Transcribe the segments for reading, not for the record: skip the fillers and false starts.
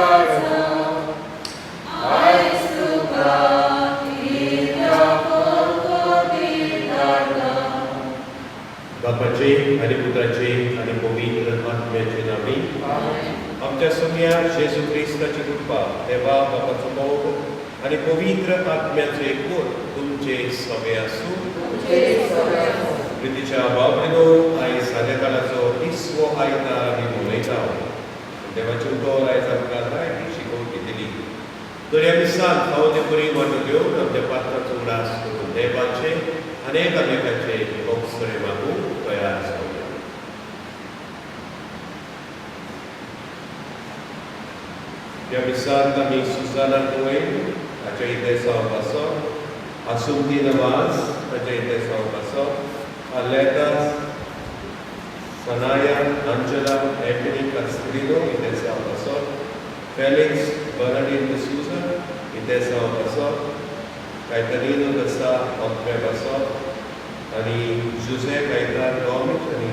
जावं आयज तुका इतल्या कोरकोती धाडला. बापाचे आनी पुत्राचे आनी पवित्र आत्म्याचे नामी. आमच्या सोम्या जेजू क्रिस्ताची कृपा, देवा बापाचो मोग आनी पवित्र आत्म्याचो एकवट तुमचे सगळे आसूं. तुमचे सगळे आसूं. प्रितीच्या बाबरेनो, आयज साद्या काळाचो तिसवो आयतार आमी मनयता. देवाचें उतर आयज आमकां जायती शिकोवणी दिली. तरी आमी सांग फावो ते परी वांटो घेवन आमच्या पात्राचो उगडास करून देवाचे आनी एकामेकाचे भोगसणे मागूंक तयार जावया. ह्या मिसांत आमी सुजाना गोयल हाच्या इतेसांव पासत, आसुमती नवाज ताच्या इतेसांव पासत, आलेता, सनाया, अंजला, एंटनी कास्त्रिनो इतेसांव पासत, फेलिक्स बर्नाडीन डिसूजा इतेसांव पासत, कायतनीनो दसा ओत्मे पासत आनी जुझे कायतान गॉमीश आनी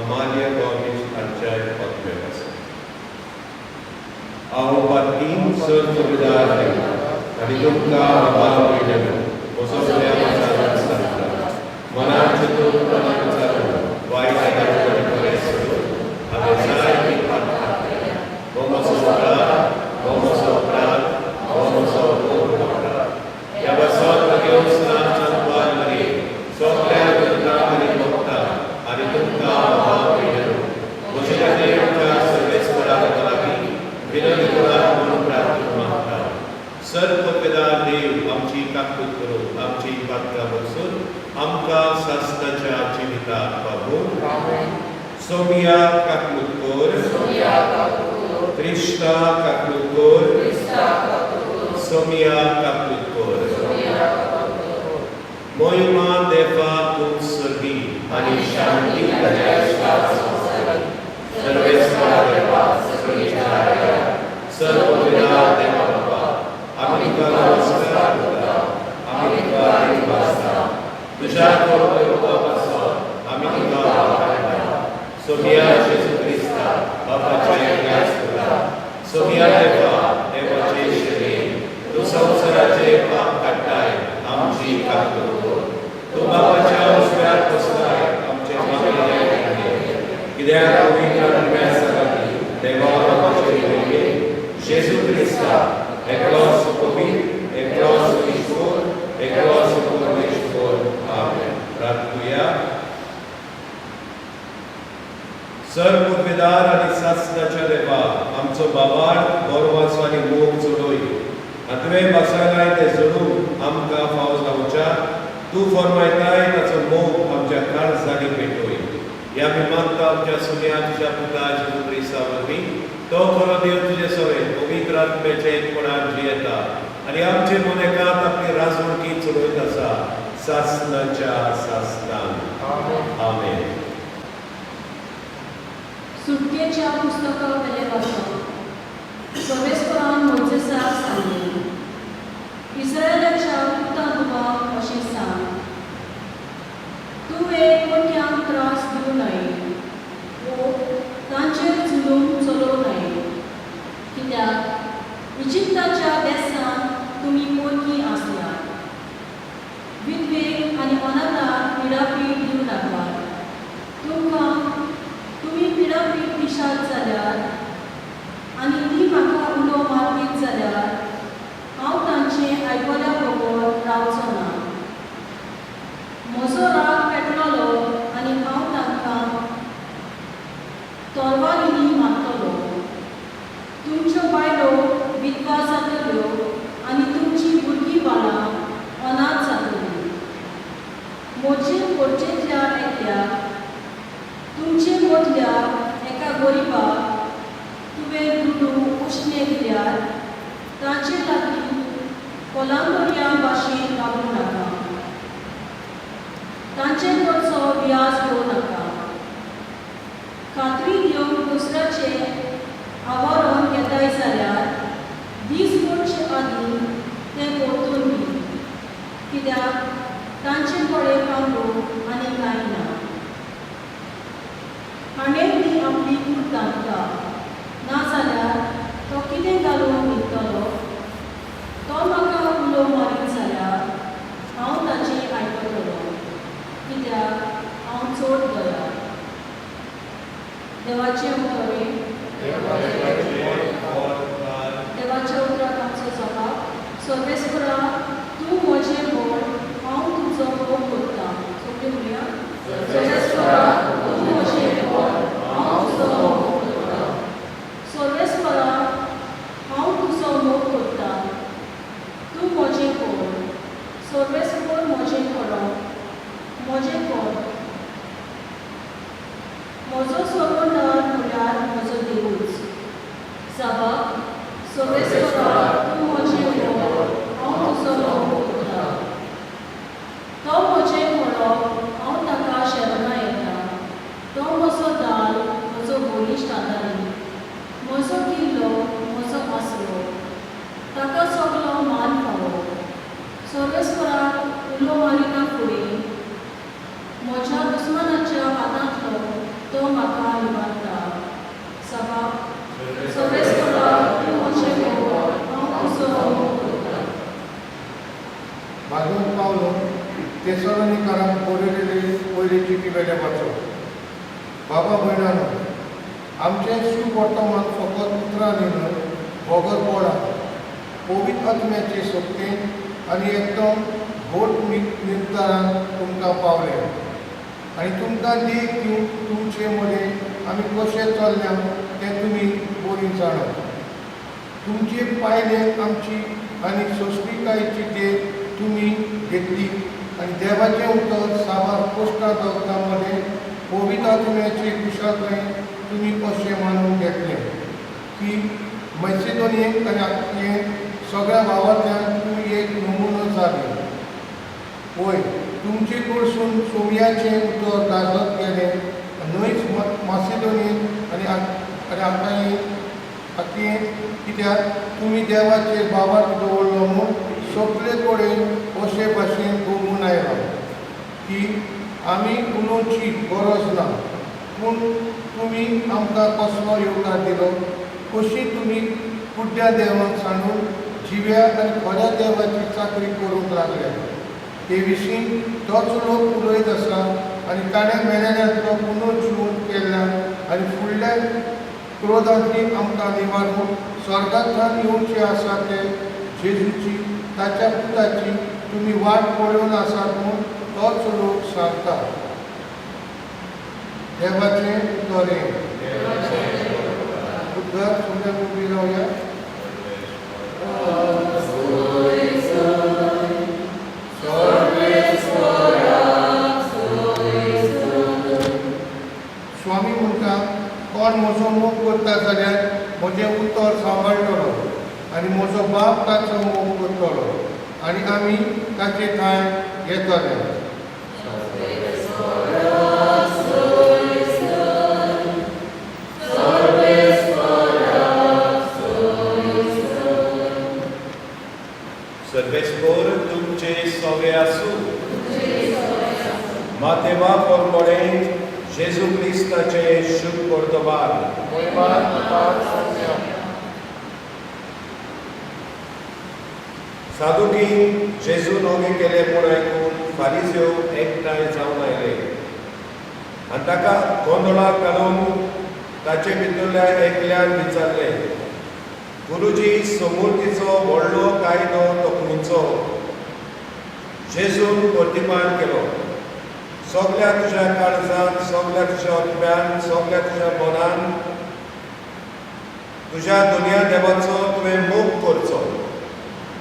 अमालिया गॉमीश हांच्या ओत्मे पासत. हांव पातीन सर सुबेदार आनी तुमकां बाबा पयलेलो म्हजो प्रेम सांगता. मनात चिंतून, मनात विचारून, वायट आनी बरें सोडून हांवें जायतीं पातकां केल्यां. हो म्हजो अपराध, हो म्हजो अपराध, हो म्हजो व्हड अपराध. ह्या पासत भाग्यवंत सांतवान मरिये, सगल्या दुतांक आनी भक्तांक आनी तुमकां बाबा पयलेलो म्हजे खातीर आमच्या सर्वेस्परा लागीं विनंती करात म्हणून प्रार्थना मागता. सर्वपेदार देव आमची काकूत करून आमची पातकां बसून आमकां सासणाच्या जिविताक पावूं. आमेन. सोमिया काकूत कर. सोमिया काकूत. क्रिस्ता काकूत कर. क्रिस्ता काकूत. सोमिया काकूत कर. सोमिया काकूत. मोहिमा देवा उत्सर्गी आनी शांती ताच्या संवसारी. सर्वेस्परा देवा, सगळीच्या राया, सर्वपिता देवा बाबा, आमी तुका नमस्कार करता, आमी तुका देव आसता. तुज्या येवपा पासत आमी तुका वाखाणटा. सोमिया जेजू क्रिस्ता, बापाचे न्यास करता. सोमिया देवा, देवाचे शरीर, तूं संवसाराचे पाप काडटाय, आमची काकूत कर. तूं बापाच्या उजव्यार बसलाय, आमचे मागणे. कित्याक पवित्र आत्म्या सांगाती देवा बापाचे मोहिमे जेजू क्रिस्ता एकलोच पवित्र, एकलोच ईश्वर, एकलोच परमेश्वर. आमेन. प्रार्थुया. सर पुर्वेदार आनी सासणाच्या देवा, आमचो बाबार बरो आनी मोग चडोय आनी तुवें बसयलाय तें जोडूंक आमकां फावो जावच्या तूं फरमायताय ताचो मोग आमच्या काळजांनी पेटोय. हे आमी मागता आमच्या सुन्या तुज्या पुता जेजू क्रिस्ता वरवीं. तो खरो देव, तुजे सवें पवित्र आत्म्याच्या एकपणान जियेता आनी आमचे मोनेकात आपली राजवणकी चलयत आसा सासणाच्या सासणान. आमेन. आमेन. सुटकेच्या पुस्तका वेलें वाचप. सर्वेस्परान मोयजेसाक सांगलें, इस्रायलाच्या पुता तुका अशें सांग, तुवें परक्यांक त्रास दिवं नये वो तांचेर जुलूम चलोवं नये, कित्याक इजिप्ताच्या देसांत तुमी परकी आसल्यात. विधवेक आनी अनाथाक पिडापीड दिवं नाकात. तुमकां तुमी पिडापीड दिशात जाल्यार आनी ती म्हाका उलो मारतीत जाल्यार हांव तांचें आयकल्या बगर रावचो ना. म्हजो राग पेटलोलो आनी हांव तांकां तलवारींनी मारतलो. तुमच्यो बायलो विधवा जातल्यो आनी तुमचीं भुरगीं बाळां अनाथ जातलीं. म्हजे पोरचेंतल्या एकल्याक, तुमचे मदल्या एका गरिबाक तुवें दुडू उश्णे दिल्यार ताचे लागीं कोलांतोरया भाशेन वागूं नाका. तांचे कडचो व्याज घेवं नाका. खात्री दिवंक दुसऱ्याचें आवरण घेताय जाल्यार दीस पडचे आदीं तें परतून दी, कित्याक तांचे कडेन पांगरूंक आनी कांय ना. हाणें ती आपली कूड धांपता, नाजाल्यार तो साबाब सर्वेस्परा तूं म्हजें व्हड, हांव तुजो मोग करतां. तो म्हजें घोडो, हांव ताका शरणां येता. तो म्हजो दाल, म्हजो बळिश्ट आदारी, म्हजो किल्लो, म्हजो आसरो. ताका सगलो मान फावो. सर्वेस्पराक उलो मारिना फुडें म्हज्या दुस्मानाच्या हातांतलो तो म्हाका निवारता. सभा सर्वेस्परा तूं म्हजें घोव, हांव तुजो मोग करतां. भाजून पावलो तेसलोनिकारांक बरयलेली पयली चिटी वेल्या वाचो. बाबा भयणानो, आमचें सुवर्तमान फकत उतरांनी न्हय बगर बोळान, पवित्र आत्म्याचे शक्तेन आनी एकदम घोट निर्धारान तुमकां पावलें आनी तुमकां देख दिवन तुमचे मदें आमी कशें चल्ल्या तें तुमी बरी जाणात. तुमचे पायले आमची आनी सोंसणिकायेची देख तुमी घेतली आनी देवाचें उतर साबार कोश्टां दवरता मदें पवित्र आत्म्याचे कुशालकायेन तुमी अशें मानून घेतलें की मैसिदोनियेक आनी आखियेक सगळ्या भावांतल्यान तूं एक नमुनो जाली. वय, तुमचे कडसून सोमयाचें उतर गाजत गेलें न्हयच मासिदोनियेक आनी आखियेक, कित्याक तुमी देवाचेर भावार्थ दवरलो म्हूण सगळे कडेन अशे भाशेन गोमून आयला की आमी उलोवची गरज ना, पूण तुमी आमकां कसलो येवकार दिलो, कशी तुमी कुड्ड्या देवाक सांडून जिव्या आनी खऱ्या देवाची चाकरी करूंक लागल्या ते विशीं तोच लोक उलयत आसा आनी ताणें मेलेल्यांतलो पुनर्जिवन केल्ल्यान आनी फुडल्या क्रोधांतली आमकां निवारून स्वर्गांतल्यान येवचे आसा ते जेजूची ताच्या पुताची तुमी वाट पळोवन आसात म्हूण तोच लोक सांगता. देवाचें उतर हें. उद्गार सुद्दां उबी रावया. स्वामी म्हणटा, कोण म्हजो मोग करता जाल्यार म्हजें उतर सांबाळटलो आनी म्हजो बाप ताचो मोग करतलो आनी आमी ताचे ठांय येतले. सर्वेस्पोर तुमचे सवे आसूं. मातेवा परमोडे जेजू क्रिस्ताचे शुभ वर्तमान. सादुकी जेजून ओगे केले म्हूण आयकून फारिज्यो एकठांय जावन आयले आनी ताका गोंदळाक घालून ताचे भितरल्या एकल्यान विचारलें, गुरुजी, समूर्तीचो व्हडलो कायदो तो खंयचो? जेजून प्रतिमान केलो, सगल्या तुज्या काळजान, सगल्या तुज्या आत्म्यान, सगल्या तुज्या मनान तुज्या दुनिया देवाचो तुवें मोग करचो.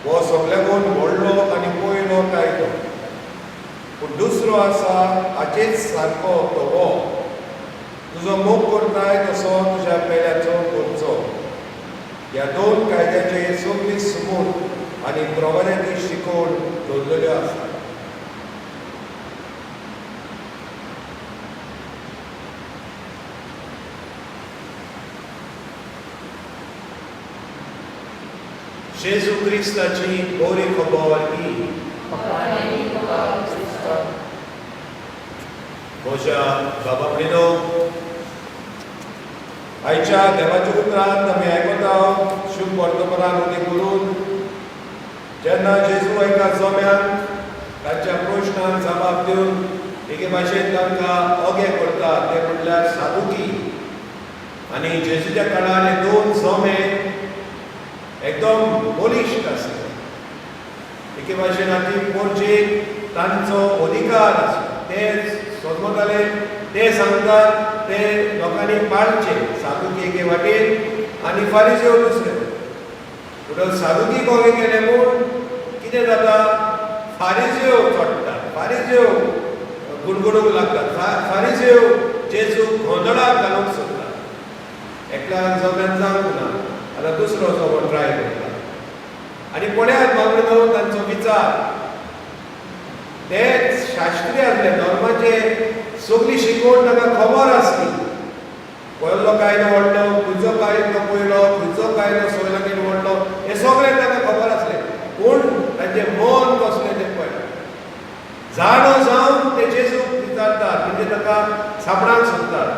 हो सगल्याकून व्हडलो आनी पयलो कायदो. पूण दुसरो आसा हाचेच सारको, तो हो, तुजो मोग करताय तसो तुज्या पेल्याचो करचो. ह्या दोन कायद्याचेर सगळी सुमूर आनी प्रवाद्यांनी शिकोवण दवरलेल्यो आसा. जेजू क्रिस्ताची बरी खबर ही. म्हज्या बाबा भयणो, आयच्या देवाच्या उतरांत आमी आयकता शुभ वर्तमानान उदी करून जेन्ना जेजू एका जम्यान तांच्या प्रश्नांक जबाब दिवन एके भाशेन तांकां ओगे करता, ते म्हणल्यार सादुकी. आनी जेजूच्या काळार हे दोन जमे एकदम बलिश्ट आसले. एके भाशेन आती पोरचेक तांचो अधिकार आसलो, ते सोदमताले, ते सांगतात ते लोकांनी पाळचे. सादुकी एके वाटेन आनी फारिजेव दुसरे. म्हणटकच सादुकी कोगे केले म्हूण कितें जाता, फारिजेव चडटात, फारिजेव गुणगुणूंक लागतात, फारिजेव जेजूक गोंदळाक घालूंक सोदतात. एकल्यान जम्यान जावंक ना. दुसरो जो हो ट्राय करता. आनी पळयात बाबडो तांचो विचार, ते शास्त्री आसले, धर्माचे सगळी शिकवण तांकां खबर आसली. पयलो कायदो व्हडलो, खंयचो कायदो पयलो, खंयचो कायदो सोय लागीं व्हडलो, हें सगळें तांकां खबर आसलें. पूण तांचें मन कसलें तें पळय, जाणो जावन ते जेजूक विचारतात, म्हणजे ताका सापडांक सोदतात,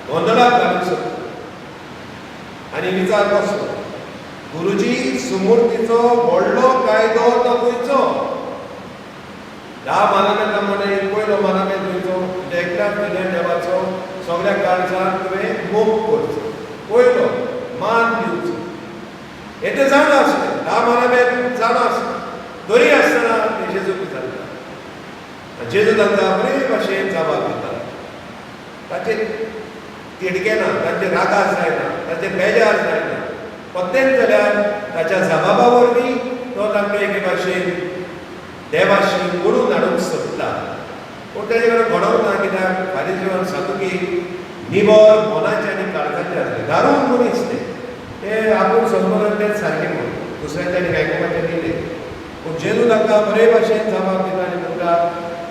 गोंदळाक घालूंक सोदतात. आनी विचार कसलो, गुरुजी सुमूर्तीचो व्हडलो कायदो तो खंयचो? 10 मानांतल्या म्हणे पयलो मानामेद खंयचो? तुज्या एकल्याच तुज्या देवाचो सगळ्या काळजान तुवें मोग करचो, पयलो मान दिवचो. हें तें जाणा आसलें, 10 मानामेद जाणा आसलें, तरी आसतना ते जेजूक विचारता. जेजू तांकां बरे भाशेन जबाब दिता. ताचेर तिडकेना, तांचे रागार जायना, ताचेर बेजार जायना. पत्तेन जाल्यार ताच्या जबाबा वरवीं तो तांकां एके भाशेन देवाशी ओडून हाडूंक सोदता. पूण ताचे कडेन घडोवंक ना, कित्याक फारीजवान सादुकी निवळ मनाचे आनी काळजाचे आसले, दारून मनीस ते, ते आपूण समजून तेच सारकें म्हूण दुसऱ्यांच्या आनी आयकुपाचें न्ही तें. पूण जेजू तांकां बरे भाशेन जबाब दिता आनी म्हणटा,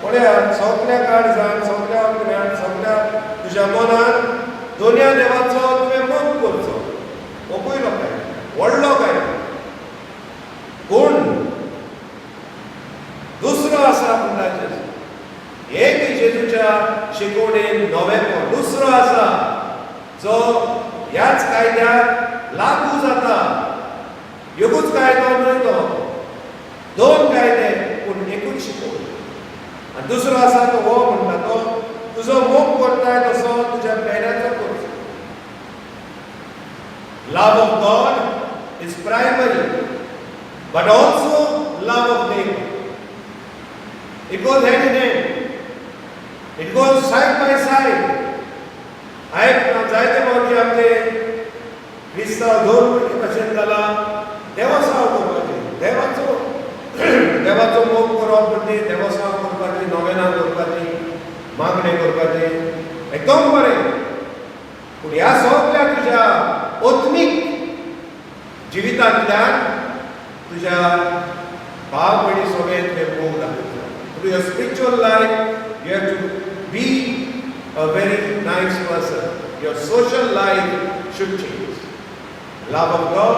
पळयात सगल्या काळजान, सगल्या आत्म्यान, सगल्या तुज्या मनान दोनया देवाचो तुवें मोग करचो. हो पयलो कायदो, व्हडलो कायदो. पूण दुसरो आसा म्हणटा जेजू, एक जेजूच्या शिकवणेन नवेपण दुसरो आसा जो ह्याच कायद्याक लागू जाता. एकूच कायदो न्हय तो, 2 कायदे पूण एकूच शिकवण. आनी दुसरो आसा तो हो म्हणटा, तो तुजो मोग करताय तसो तुज्या पेऱ्याचो करचो. Love of God is primary, but also love of neighbor. It goes hand in hand. It goes side by side. हांवें जायते फावटी आमचे क्रिस्तांव धर्म एके भाशेन जाला, देवसांव करपाचें, देवाचो देवाचो मोग करप म्हणजे देवसांव करपाची, नोवेनां करपाची, मागणें करपाचें एकदम बरें. पूण ह्या सगल्या तुज्या आत्मीक जिवितांतल्यान तुज्या भाव भयणी सोबेत तुवें मोग दाखोवचो. Through your spiritual life, you have to be a very nice person. Your social life should change. Love of God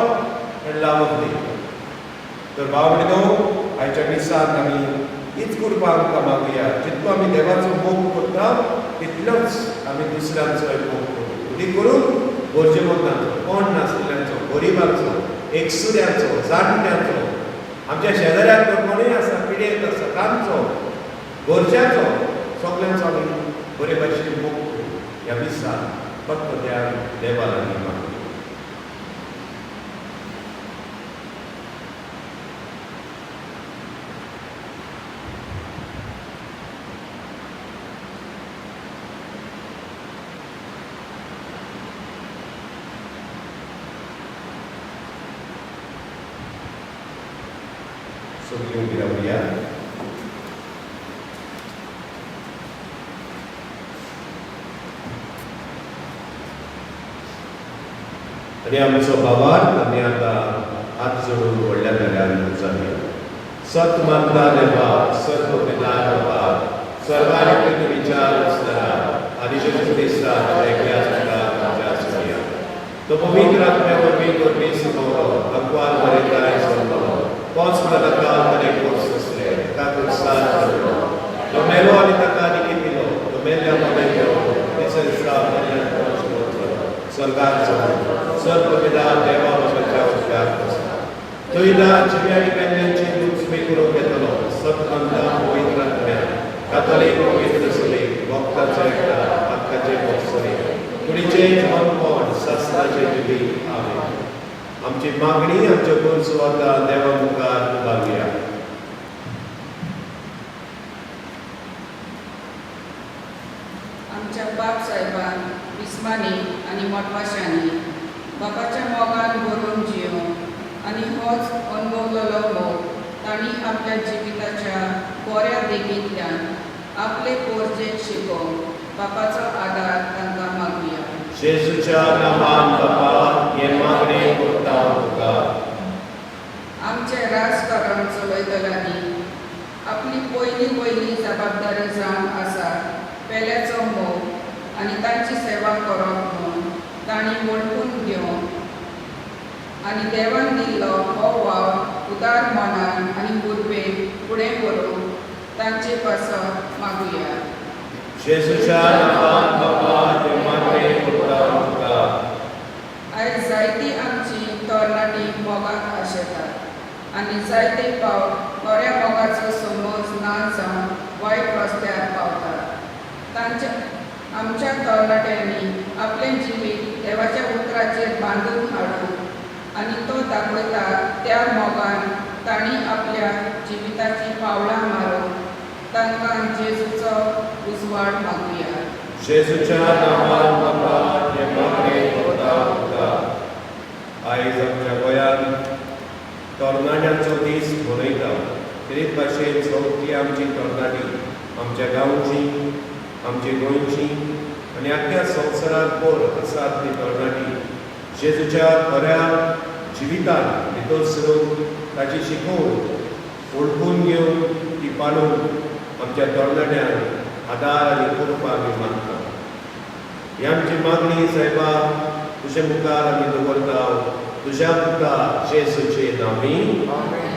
and love of neighbor. तर भाव भयणीनो, आयच्या मिसाक आमी हीच कुरपा आमकां मागुया, जितलो आमी देवाचो मोग करता तितलोच आमी दुसऱ्यांचोय मोग करूं. ती करून गरजेमंतांचो, कोण नासलेल्यांचो, गरिबांचो, एकसुऱ्यांचो, जाणट्यांचो, आमच्या शेजाऱ्यांत कोणूय आसा पिडेस्त आसा तांचो, गरज्याचो, सगल्यांचो आमी बरे भाशेन मोग करूं. ह्या मिसाक फक्त त्या देवा लागीं मागुया. सगळीं उबी रावया. आनी आमचो बाबार आमी आतां हात जोडून व्हडल्या दर्यान जावया. सत मानता देवा, सत पिता बाबा, सर्वांनी विचार आसतना आनी जेजू क्रिस्ता एकल्या आमच्या आसुया. तो पवित्र आत्म्या वरवीं वरवीं समोरो भगवान बरें सोडलो, कोच म्हणटा ताका तरेक कोर्स आसले, ताका प्रोत्साहन करलो. तो मेलो आनी ताका आनी दिलो, तो मेल्ल्या मदें गेलो, दिसा दिसा स्वर्गात चडलो, सर्व पिता देवा बाबाच्या उजव्याक बसला. तो इदा जिव्या आनी मेल्ल्यांची लुचमी करूंक येतलो. सत मानता पवित्र आत्म्या, कातोलीक पवित्र सभेक, भक्ताचो एकता, हक्काचे मोगसरी, कुडीचें जिवनपण, शास्त्राचे जिवीत. आमेन. आमची मागणी आमच्यो गरजो आतां देवा मुखार उबारुया. आमच्या बाप साहेबान, बिस्मानी आनी मोटवाशांनी बापाच्या मोगान भरून जियोन आनी होच अणभवलेलो मोग तांणी आपल्या जिविताच्या बऱ्या देगींतल्यान आपले पोरजेक शिकोवंक बापाचो आदार तांकां मागुया. जेजूच्या नामान बाबा हे मागणे करता पयली वयली जबाबदारी जावन आसा पेल्याचो मोग आनी तांची सेवा करप म्हूण तांणी वळखून घेवन आनी देवान दिल्लो हो वावर उदार मनान आनी उर्बेन फुडें व्हरूंक तांचे पासत मागुया. जेजूच्या नांवान बाबा हें मागणें करता तुका. आयज जायती आमची तरणाटी मोगाक आशेतात आनी जायते फावट खऱ्या मोगाचो समज ना जावन वायट रस्त्यार पावतात. तांच्या आमच्या तरणाट्यांनी आपलें जिवीत देवाच्या उतराचेर बांदून हाडून आनी तो दाखयता त्या मोगान तांणी आपल्या जिविताचीं पावलां मारून तांकां जेजूचो उजवाड मागुया. जेजूच्या नांवान बाबा हें मागणें करता तुका. आयज आमच्या गोंयांत तरणाट्यांचो दीस मनयता. तेच भाशेन सगळीं आमची तरणाटी, आमच्या गांवची, आमची गोंयची आनी आख्ख्या संवसारांत कोण आसात ती तरणाटी जेजूच्या खऱ्या जिवितांत भितर सरून ताची शिकवण वळखून घेवन ती पाळून आमच्या तरणाट्यांक आदार आनी कृपा आमी मागता. ही आमची मागणी सायबा तुजे मुखार आमी दवरता, तुज्या पुता जेजूचे नामी. आमेन.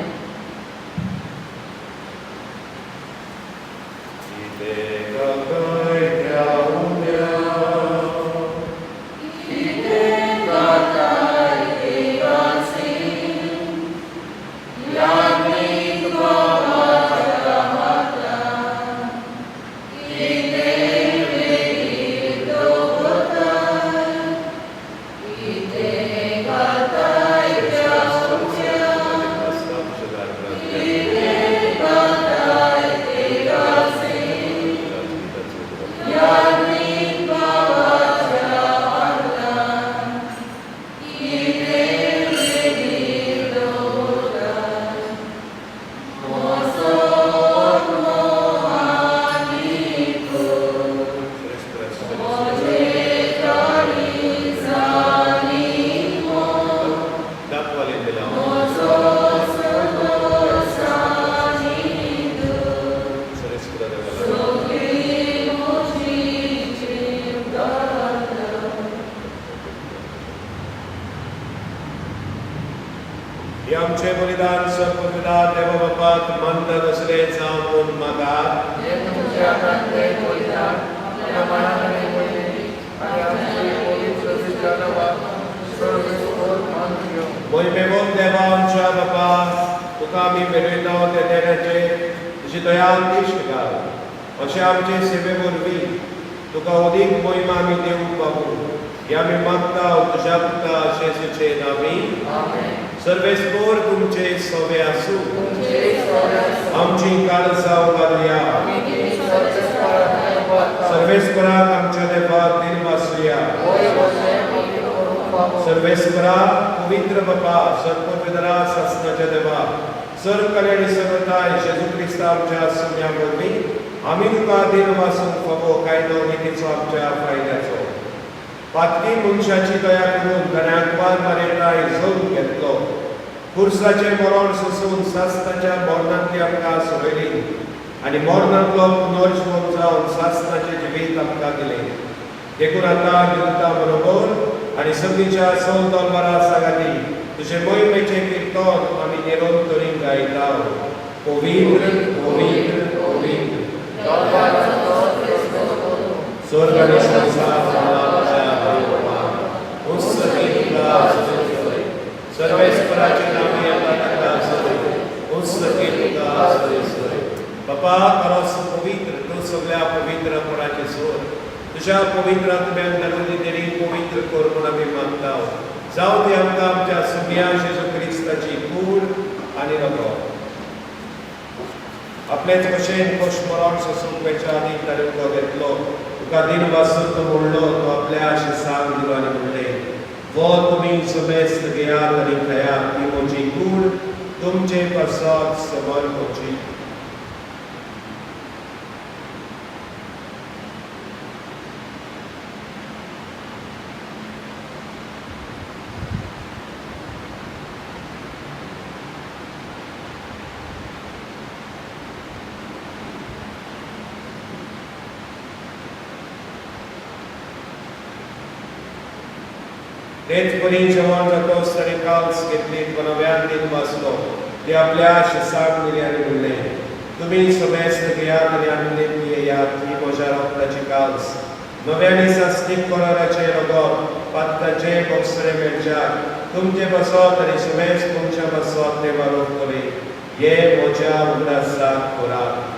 हे आमचे बलिदान सर्वपिता देवा बापाक मानता तसलें जावं म्हूण मागात. हें तुमच्या हातांतलें बलिदान आपल्या मनान आनी वयली आनी आमची पवित्र तुज्या नांवान सर्वेस्पर मान घेवं. मोहिमेवंत देवा आमच्या बापा, तुका आमी भेटयता त्या देण्याचेर तुजी दया दिश्ट घाल, अशें आमचे सेवे वरवीं तुका अदीक मोहिमा आमी दिवंक पावूं, हे आमी मागता तुज्या पुता जेजूचे नामी. आमेन. सर्वेस्पर तुमचे सवे आसूं. तुमचे सवे आसूं. आमची काळजां उबारुया. आमी ती सर्वेस्पराक धन्यवाद. सर्वेस्पराक आमच्या देवाक दिनवासुया. होय, वचें आमी करूंक फावो. सर्वेस्परा, पवित्र बापा, सर्वपितरा सासणाच्या देवा, सर्व कल्याणी सर्वताय जेजू क्रिस्ता आमच्या सुम्या वरवीं आमी तुका दिनवासूंक फावो कायदो नितीचो आमच्या फायद्याचो. पातकी मनशाची दया करून ताणें आंकवार मारेताय जगून घेतलो, खुर्साचें मरण सोसून सासणाच्या मरणांतली आमकां सोडयली आनी मरणांतलो पुनर्जीवन जावन सासणाचें जिवीत आमकां दिलें. देखून आतां दिवता बरोबर आनी सगळीच्या सवतलवारा सांगाती तुजें मोहिमेचें किर्तन आमी निरंतरी गायता. पवित्र पवित्र पवित्र स्वर्ग आनी संवसार सर्वेस्पराचे नामे येता ताका सरे उत्सकी तुका सरे सरे. बापा खरोच पवित्र तूं सगळ्या पवित्रपणाचे सोर, तुज्या पवित्र आत्म्यान धाडून दिली पवित्र कर म्हूण आमी मागता. जावं ती आमकां आमच्या सुम्या जेजू क्रिस्ताची कूड आनी रगत. आपलेच भशेन खोश मरण सोसूंक वेच्या आनी ताणें उदक घेतलो, तुका दिनवासून तो म्हणलो, तो आपल्या शिसांक दिलो आनी म्हणलें, वो तुमी समेस्त घेयात आनी खायात, ती म्हजी कूड तुमचे पासत समर्पची. तेच परी जेवण जातोच ताणें काल्स घेतली, नव्यान दीत वाचलो, ती आपल्या शिसाक दिली आनी म्हणलें, तुमी समेस्त घेयात आनी आनंदीत पियेयात, ही म्हज्या रक्ताची काल्स, नव्यानी सास्तीक कराराचें रगत, पातकाचें बोगसणें मेळच्याक तुमचे पासत आनी समेस्त तुमच्या पासत तें वालोवतलें. हे म्हज्या उगडासाक करात.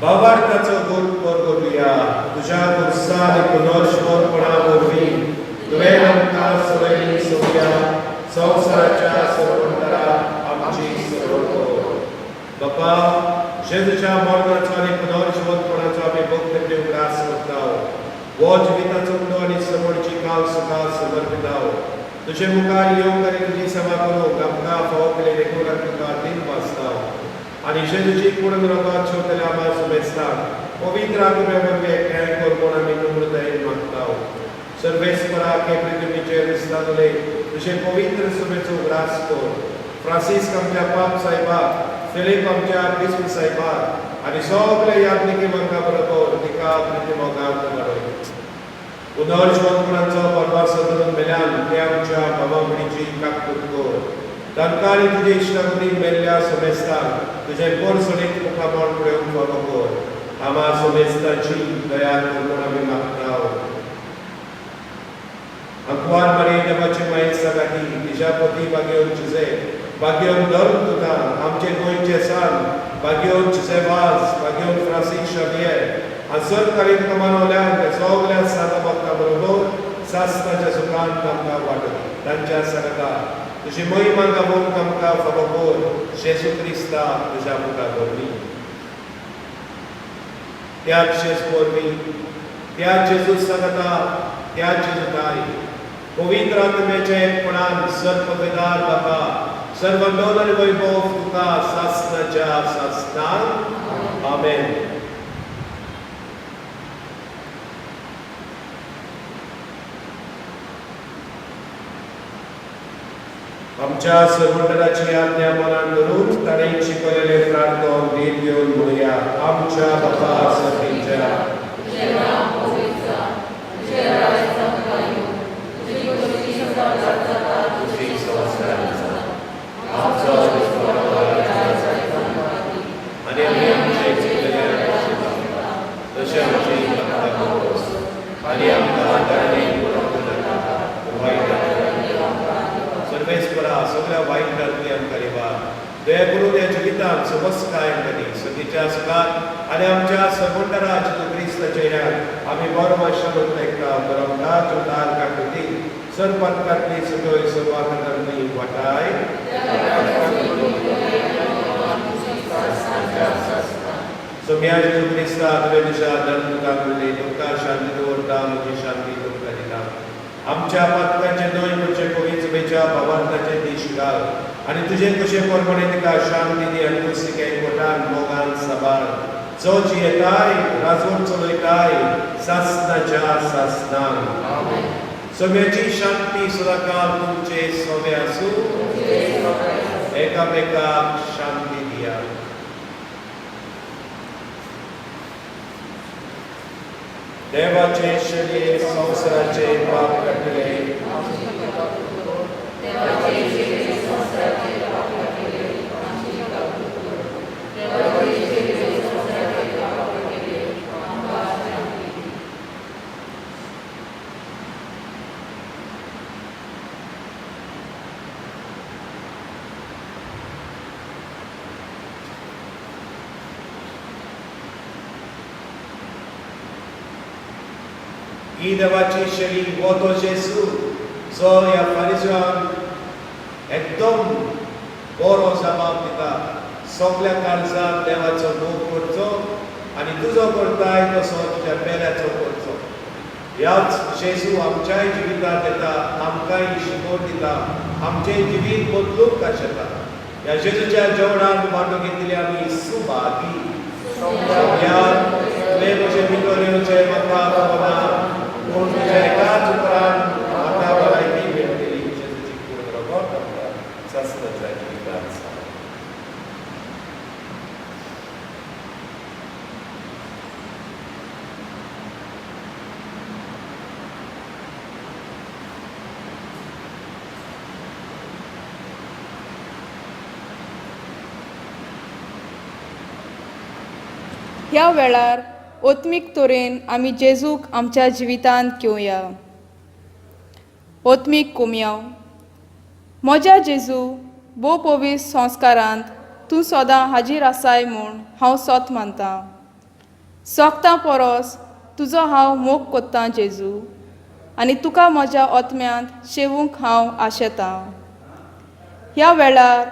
भावार्थाचो गुण परगटुया. तुज्या खुर्सा आनी पुनर्श्वरपणा वरवीं तुवें आमकां सवयली सगळ्या संवसाराच्या सर्वंतराक आमची सरवण कर. बापा, जेजूच्या मरणाचो आनी पुनर्जिवंतपणाचो आमी भक्तीन उगडास करता. हो जिविताचो उडो आनी सरवणची काल सुखा समर्पिता. तुजे मुखार येवंक आनी तुजी सेवा करूंक आमकां फावो केली देखून आमी तुका दिन वाचता. आनी जेजूची कुडून रगत शेवटल्या आम्हा सुबेस्ताक पवित्र आत्म्या वरवीं एकठांय कर म्हूण आमी नम्रतायेन मागता. सर्वेस्पराक हे पृथ्वीचेर दिसताले तुजे पवित्र सभेचो उगडास कर. फ्रांसीस्क आमच्या पाप साहेबाक, फिलीप आमच्या बिस्प साहेबाक आनी सगळे याज्ञिकी वर्गा बरोबर तिका प्रिती मोगान वाडय. पुनर्जिवंतपणाचो परवास धरून मेल्यान ते आमच्या बाबा भयणीची काकूत कर. तांकां आनी तुजे इश्टागतीन मेल्ल्या समेस्तांक तुजें परसणीत मुखामळ पळोवंक फावो कर. आमा समेस्तांची दया कर म्हूण आमी मागता. आंकवार मारी देवाची माये सागाती, तिच्या पती बागेवन जुजे, बागेवन धर्म तुका, आमचे गोंयचे सान बागेवन जुजे वाज, बागेवन फ्रांसीस शावियर आनी सरकारी तुका मानवल्यान त्या सगल्या सादा भक्तां बरोबर सासणाच्या सुखान आमकां वाटत. तांच्या सांगाता तुजी महिमा गावोवंक आमकां फावो कर. जेजू क्रिस्ता तुज्या मुखार वरवीं, त्याच जेजू वरवीं, त्याच जेजू सांगाता, त्याच जेजू ताय पवित्र आत्म्याच्या एकपणान सर्ववेदार बाबा सर्व लोन आनी वैभव तुका सासणाच्या सासणाक. आमेन. आमच्या सर्वंडराची आज्ञा मनान धरून ताणें शिकवलेले प्रार्थना धीर घेवन म्हणुया. आमच्या बापा सर्गीच्या, तुजी संवसारांत आमचो आनी आमी आमचे चुकलेले तशें आमची आनी आमकां ताणें वायट सर्वेस्परा सगळ्या वायटांतली आमकां निवार. दया करून ह्या जिवितांत समस्काय आमकां सतीच्या सुखात आनी आमच्या सर्वंडरा जेजू क्रिस्ताच्या चेहऱ्याक आमी बरो मातशें एकता बरमदार जुतार काकुती सरपातकांतली सगळ्यो सर्वांतली वाटाय. सोम्या जेजू क्रिस्ता तुवें तुज्या धर्मदूतांक म्हणलें, तुमकां शांती दवरता, म्हजी शांती तुमकां दिता. आमच्या पातकांचे न्हय म्हणचे पवित्र सभेच्या भावार्थाचे दीश घाल आनी तुजे कशे प्रमाणे तिका शांती दी आनी तूं तिका एकवटान मोगान साबार जो जियेताय राजवट चलयताय सासणाच्या सासणाक. सगळ्याची शांती सदाकाल तुमचे सोवे आसूं. एकामेकाक शांती दिया. देवाचे शरीर संवसाराचे पाप काडटले. ही देवाची शरीर हो तो जेजू जो ह्या फारिजवान एकदम बरो जबाब दिता. सगल्या काळजान देवाचो मोग करचो आनी तुजो करताय तसो तुज्या पेल्याचो करचो. ह्याच जेजू आमच्याय जिवितांत येता, आमकांय शिकोवन दिता, आमचें जिवीत बदलूंक आशेता. ह्या जेजूच्या जेवणान वांटो घेतली आमी सुभागी. सोम्या, तुवें म्हजें भितर येवचें म्हाका खबर ना, पूण तुज्या एकाच उपरांत म्हाका भलायकी मेळटली. जेजूची कूड रगत आमकां सासणाच्या जिवितांत सांग. ह्या वेळार ओत्मीक तरेन आमी जेजूक आमच्या जिवितांत घेवया. ओत्मीक कोमयाव. म्हज्या जेजू, भोव पवित्र संस्कारांत तूं सदां हाजीर आसाय म्हूण हांव सोत मानतां. सोगतां परस तुजो हांव मोग कोत्तां जेजू, आनी तुका म्हज्या ओत्म्यांत शेवूंक हांव आशेतां. ह्या वेळार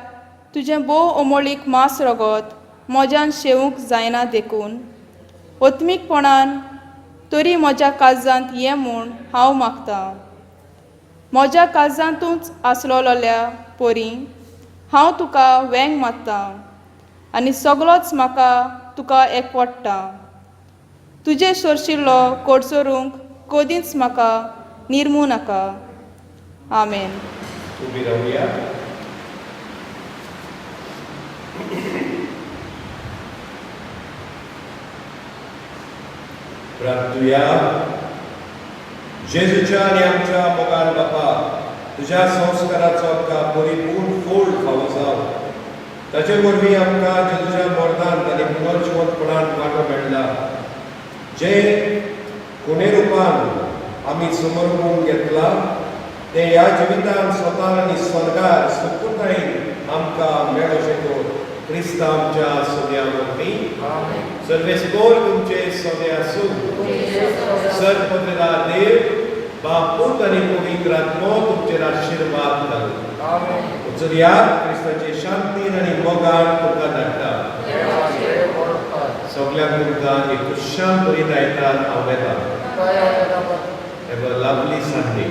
तुजें भोव अमोळीक मांस रगत म्हज्यान शेवूंक जायना, देखून ओत्मीकपणान तरी म्हज्या काळजांत ये म्हूण हांव मागतां. म्हज्या काळजांतूच आसलोल्या परी हांव तुका वेंग मारतां आनी सगळोच म्हाका तुका एकवडटा. तुजें सोरशिल्लो कोडसोरूंक कदींच म्हाका निर्मू नाका. आमेन. उबी रावया. प्रार्थुया. जेजूच्या आनी आमच्या मोगान बापा, तुज्या संस्काराचो आमकां परिपूर्ण फळ फावो जावं. ताचे वरवीं आमकां जेजूच्या मरणान आनी पुनर्जिवंतपणान वांटो मेळ्ळा, जे खुणे रुपान आमी समर्पूण घेतला तें ह्या जिवितान स्वता आनी स्वर्गार सुपुर्तायेन आमकां मेळोचें कर, क्रिस्तांव आमच्या सोन्या वरवीं. सर्वेस्पोर तुमचे सोने आसूं. सर पत्रेदार देव बाप, पूत आनी पवित्र आत्मो तुमचेर आशिर्वाद घालूं. उचलया, क्रिस्ताचे शांतीन आनी मोगान तुमकां धाडटा. सगल्यांक तुमकां एक खुशाल बरी आयतार. हांव वेता. Have a lovely Sunday.